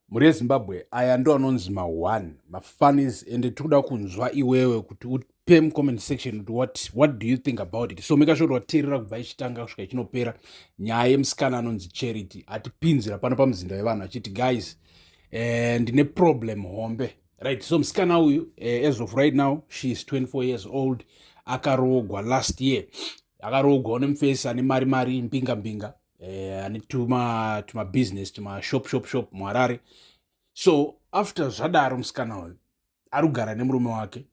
Mhuri yeZimbabwe, aya ndo anonzi ma1 mafunnies, ende tiri kuda kunzwa iwewe kuti upe mucomment section kuti what do you think about it. So make sure kuti wateerera kubva ichitanga kusvika ichinopera nyaya yemusikana anonzi Charity atipinzira pano pamuzinda wevanhu achiti, "Guys, ndine problem hombe." Right, so musikana uyu, as of right now she is 24 years old. Akaroogwa last year, akaroogwawo nemufesi ane mari mari, mbinga mbinga, ane tuma business, tuma shop shop shop muHarare. So after zvadaro, musikana uyu ari kugara nemurume wake.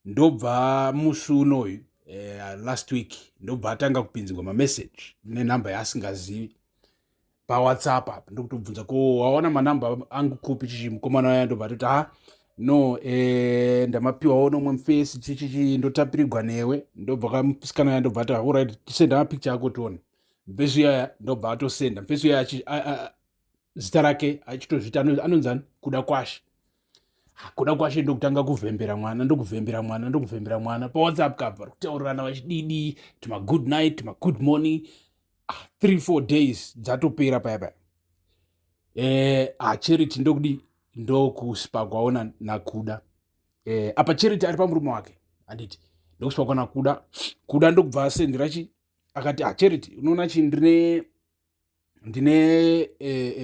Ndobva musi unoyu, last week, ndobva atanga kupinzirwa mameseji nenhamba yaasingazivi paWhatsApp apa. Ndokutobvunza, "Ko waona manhamba angu kupi?" Chichi mukomana waya ndobva atoti, "Ha, no, ndamapiwawo nomwe mufesi, chichichi, ndotapirirwa newe." Ndobva musikana waya ndobva ati, "Alright, tisenda mapicture ako tione." Mufesi uyaya ndobva atosenda. Mufesi uyaya zita rake achitozviti anonzani? Kuda Kwashe. Kuda Kwashe ndokutanga kuvhembera mwana, ndokuvhembera mwana, ndokuvhembera mwana paWhatsApp. Kabva kutaurirana vachididi tuma good night, tuma good morning. Ah, 3-4 days dzatopera paya paya. Charity ndokudi ndokusipagwawo naKuda. Apa Charity ari pamurume wake, handiti? Ndokusipagwa naKuda. Kuda ndokubva asendera chi, akati, "Ah, Charity, unoona chi, ndine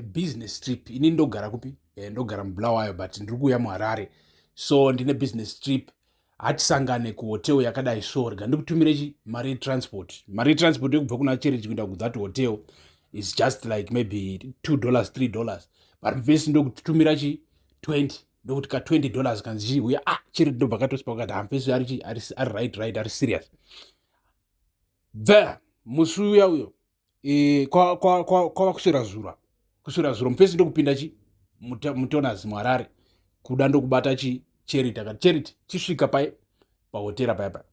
business trip. Ini ndogara kupi? Ndogara muBulawayo, but ndiri kuuya muHarare, so ndine business trip. Hatisangane kuhotel yakadai, so rega ndikutumire chi mari yetransport." Mari yetransport yekubva kuna Charity kuenda kuthat hotel is just like maybe $2, $3, but mvesi ndokutumira chi 20, ndokuti ka $20 kanzi chiuya. Ah, Charity ndobva katosipa kati hamfesi ari chi ari right, ari serious. Bve musi uya uyo, kwava kuswera zura, kuswera zuro, mufesi ndokupinda chi mutonazi muHarare. Kuda ndokubata chi Charity, akati, "Charity, chisvika pai pahotera paya paya."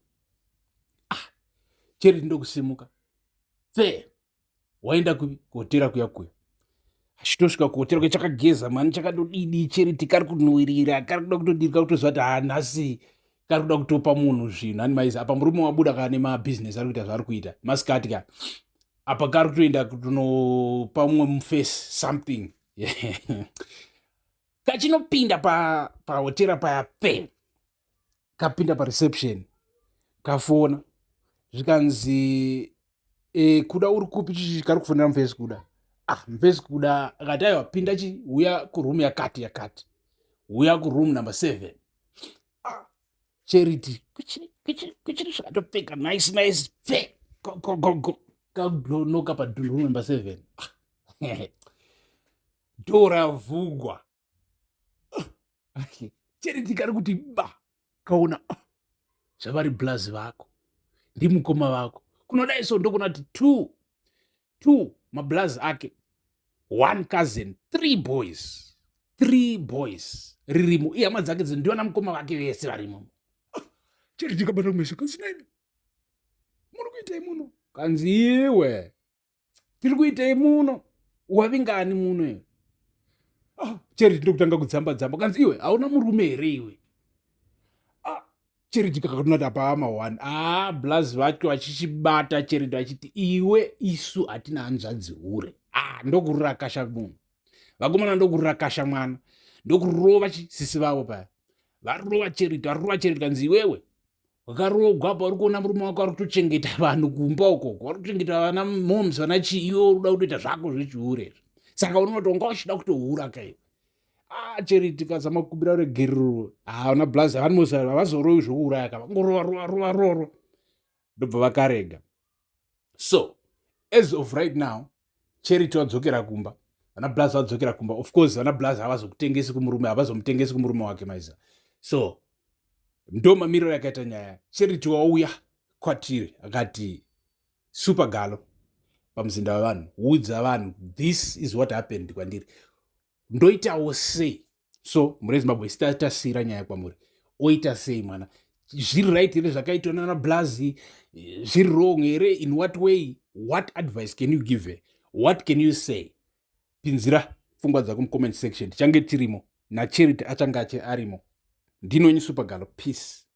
Ah, Charity ndokusimuka pfe, waenda kupi? Kuhotera kuya kuya. Achitosvika kuhotera kuya, chakageza mani, chakadodidi. Charity kari kunhuwirira, kari kuda kutodirika, kutoziva kuti hanhasi kari kuda kutopa munhu zvinhu. Ani maizi apa murume wabuda kane mabhizinesi, ari kuita zvaari kuita masikati ka. Apa kari kutoenda kutonopa mumwe mufesi something. Kachinopinda pahotera paya pe, kapinda pareception, kafona, zvikanzi, "Kuda, uri kupi?" Chichi kari kufonera mufesi Kuda. Ah, mufesi Kuda akati, "Aiwa, pinda chi, uya kuroom yakati yakati, uya kuroom number 7." Ah, Charity kuchiri zvakatopfeka nice nice, pfe gogogo, kanoka paroom number 7. Dhoo ravhugwa. Charity kari kuti ba, kaona, ah, zvavari blazi vako, ndimukoma vako. Kunodai so ndokuna kuti two two mablazi ake, one cousin, three boys, three boys ririmo, ihama dzake dzo, ndiona mukoma vake vese varimo. Charity kabata kumeso, kanzi, "Naimi, muri kuitei muno?" Kanzi, "Iwe, tiri kuitei muno? Wavingani muno iwe?" Ah, Charity ndokutanga kudzamba dzamba. Kanzi, "Iwe, hauna murume here iwe?" Ah, Charity kakatonati apa ama1. Ah, blazi vacho vachichibata Charity vachiti, "Iwe, isu hatina hanzvadzi hure." Ah, ndokurakasha munhu, vakomana ndokurakasha mwana, ndokurova chisisi vavo paya. Varova Charity, varova Charity. Kanzi, "Iwewe wakarogwa pa uri kuona murume wako ari kutochengeta vanhu kumba ukoko, vari kutochengeta vana moms, vana chii, iwe uri kuda kutoita zvako zvechihure, saka unoti wanga uchida kutohura kaiwe." Ah, Charity kazama kukumbira ruregerero. Haana blazi, havanosa, havazorovi zvokuuraya ka, vangorova rova rova rova, ndobva vakarega. So as of right now, Charity wadzokera kumba, vana blazi vadzokera kumba. Of course vana blazi havazokutengesi kumurume, havazomutengesi kumurume wake, maiza. So ndo mamiriro yakaita nyaya. Charity wauya kwatiri akati, "Super Galo, pamuzinda wevanhu, udza vanhu, this is what happened kwandiri, ndoitawo sei?" So mhuri yeZimbabwe, sitasiyira nyaya kwamuri. Oita sei mwana? Zviri right here zvakaitwa nana blazi? Zviri wrong here? In what way? What advice can you give her? What can you say? Pinzira pfungwa dzako mucomment section. Tichange tirimo naCharity, achange ache arimo. Ndinonyi Supergalo. Peace.